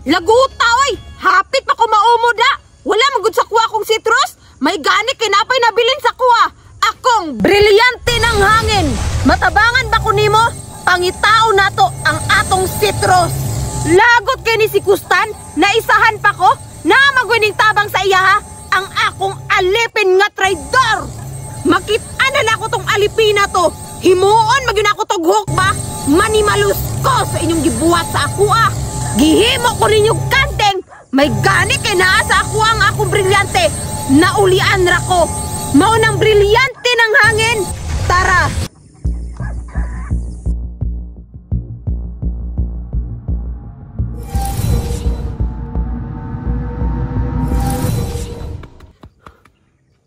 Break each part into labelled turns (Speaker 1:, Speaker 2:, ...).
Speaker 1: Laguta oy! Hapit pa ko maumod ha! Wala magud sa kuha kong citrus! May gani kinapay nabilin sa kuha! Akong brilyante ng hangin! Matabangan ba ko nimo? Pangitao nato ang atong citrus! Lagot kay ni si Kustan, naisahan pa ko, na magwining tabang sa iya ha! Ang akong alipin nga traidor! Makit-an na nako tong alipina to! Himuon magyun ako tog hook ba? Manimalus ko sa inyong gibuhat sa ako ah! Gihimo ko ninyo kanteng! May gani kay naa sa ako ang akong brilyante! Naulian ra ko! Mao nang brilyante ng hangin! Tara!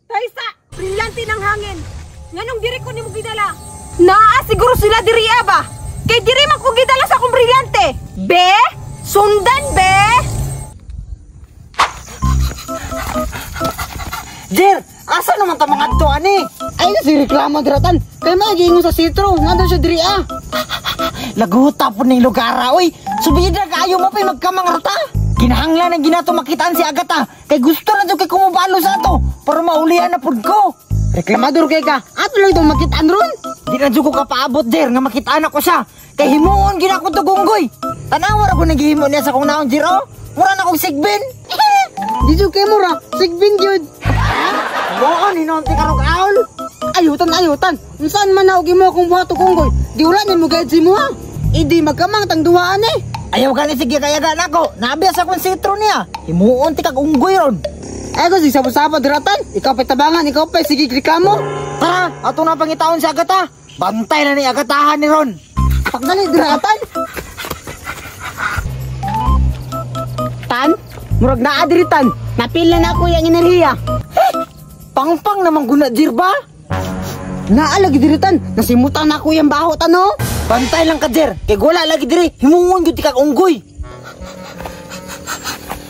Speaker 1: Taysa! Brilyante ng hangin! Nganong diri ko nimo gidala? Naa siguro sila diri ba? Kay diri man ko gidala sa akong brilyante! Be! Sundan be!
Speaker 2: Jer, asa naman ta mga adto ani?
Speaker 3: Ay na si reklamo diratan. Kay magiingon sa sitro, nandun siya diri ah.
Speaker 2: Laguta po ning lugar oy. Subida kaayo mo pay magkamangrata. Kinahanglan ang ginato makitaan si Agata. Kay gusto na jud kay kumubalo sa ato para maulian na pud ko.
Speaker 3: Reklamador kay ka. Ato lang itong makitaan ron.
Speaker 2: Di na jud ko kapaabot Jer nga makitaan ako siya. Kay himuon ginako to gunggoy. Tanawa ra ko naghihimo niya sa kong naon Jer oh. Mura na kong sigbin.
Speaker 3: Di jud kay mura, sigbin gyud.
Speaker 2: Moon hinonti karong aol.
Speaker 3: Ayutan ayutan. Unsan man na og imo akong buhat og unggoy? Di wala nimo guide si mo ha. Idi magkamang tang duhaan eh.
Speaker 2: Ayaw gani sige kayaga nako. Nabiya sa akong sitro niya. Himuon ti kag unggoy ron.
Speaker 3: Ay ko sige sabot-sabot diratan. Ikaw pa'y tabangan, ikaw pa'y sige reklamo.
Speaker 2: Tara, ato na pangitaon si Agata. Bantay na ni Agatahan ni ron.
Speaker 3: Pagdali diratan. Tan, murag naa diri tan. Napila na ako yang enerhiya.
Speaker 2: Eh, pangpang naman guna dir ba?
Speaker 3: Naa lagi diri tan. Nasimutan na ako yang baho tan oh.
Speaker 2: Bantay lang ka Jer. Kay wala lagi diri, himuon gyud ti kag unggoy.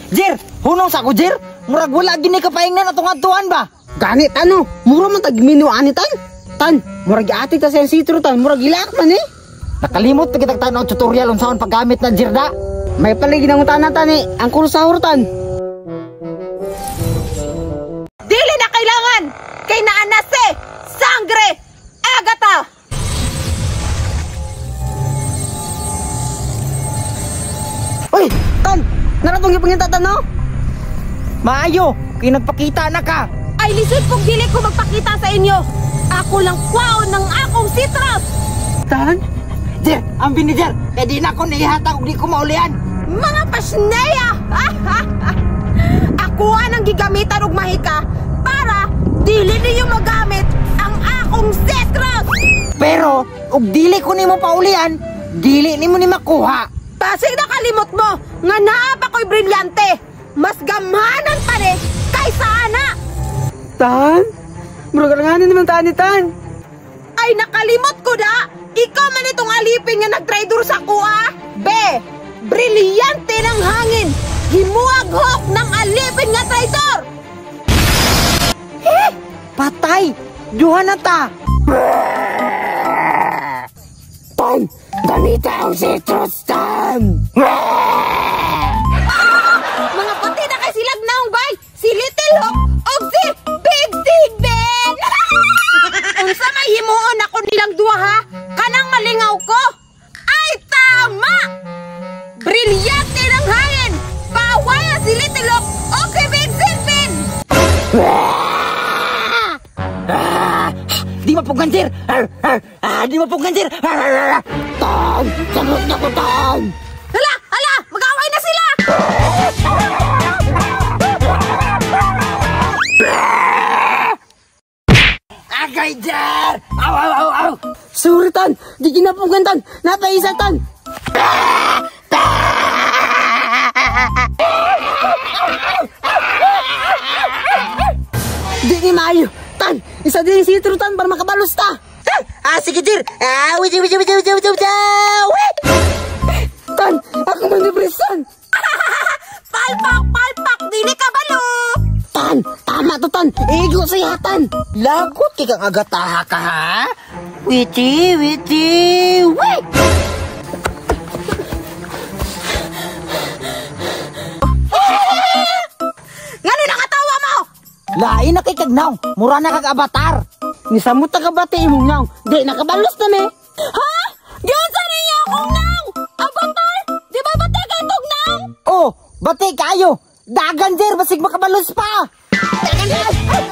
Speaker 2: Jer, hunong sa ako Jer. Murag wala gini kapaingnan atong adtuan ba?
Speaker 3: Gani tan oh. Mura man tag mino ani tan. Tan, murag giatik ta sa sitro tan, murag gilak man eh.
Speaker 2: Nakalimot pa kitag tan-aw tutorial unsaon paggamit ng Jer da.
Speaker 3: May palagi nangutana tan eh, ang kursahor tan.
Speaker 1: Dili na kailangan! Kay naa na si Sangre Agata!
Speaker 3: Uy, tan! Naratong ipangita tan no?
Speaker 2: Maayo, kay nagpakita na ka.
Speaker 1: Ay lisod kung dili ko magpakita sa inyo. Ako lang kwaon ng akong citrus.
Speaker 3: Tan?
Speaker 2: Jer, ang bini Jer, kay di na ako naihatag og di ko maulian.
Speaker 1: Mga pasneya! Ako ang gigamitan og mahika para dili ninyo magamit ang akong citrus.
Speaker 2: Pero og dili ko nimo paulian, dili nimo ni makuha.
Speaker 1: Pasig na kalimot mo nga naa pa ko'y brilyante. Mas gamhanan pa ni kaysa ana.
Speaker 3: Tan? Murag alanganin naman tan ni tan.
Speaker 1: Ay nakalimot ko da. Ikaw man itong alipin nga nagtraidor sa kuha. Be, brilyante ng hangin. Himuaghok ng alipin nga traidor.
Speaker 2: Eh, patay. Duha na ta.
Speaker 3: Tan, ganita ang citrus tan.
Speaker 1: Mga pati na kay silag naong bay. Si Little Hawk o si Big Steven. Unsa may himuon ako nilang duha ha? Kanang malingaw ko. Ay tama! Brilyante ng hangin. Pawaya si Little Hawk o si Big Steven.
Speaker 2: Di mapugan Jer. Di mapugan Jer.
Speaker 3: Tan, samot na ko tan.
Speaker 1: Hala, hala, mag-away na sila.
Speaker 2: Agay Jer. Aw aw aw aw.
Speaker 3: Sorry tan, di ginapugan tan. Napaisa tan. Di ni maayo. Tan, isa din si tan para makabalos ta.
Speaker 2: Ah, sige Jer. Ah, wiji wiji wiji wiji wiji.
Speaker 3: Tan, ako man depresan.
Speaker 1: Palpak, palpak, dili ka balo.
Speaker 3: Tan, tama to tan. Igo sa yatan.
Speaker 2: Lagot kay kang agataha ka ha. Witi, witi, wi!
Speaker 1: Ngano nakatawa mo?
Speaker 2: Lain na kay kagnaw, mura na kag avatar.
Speaker 3: Nisamot ka bati imong naw. Di nakabalos na me.
Speaker 1: Ha? Giunsa ninyo akong nang? Avatar? Di ba bati kay tugnaw?
Speaker 2: Oh, bati kayo. Dagan sir, basig makabalos pa.
Speaker 1: Dagan!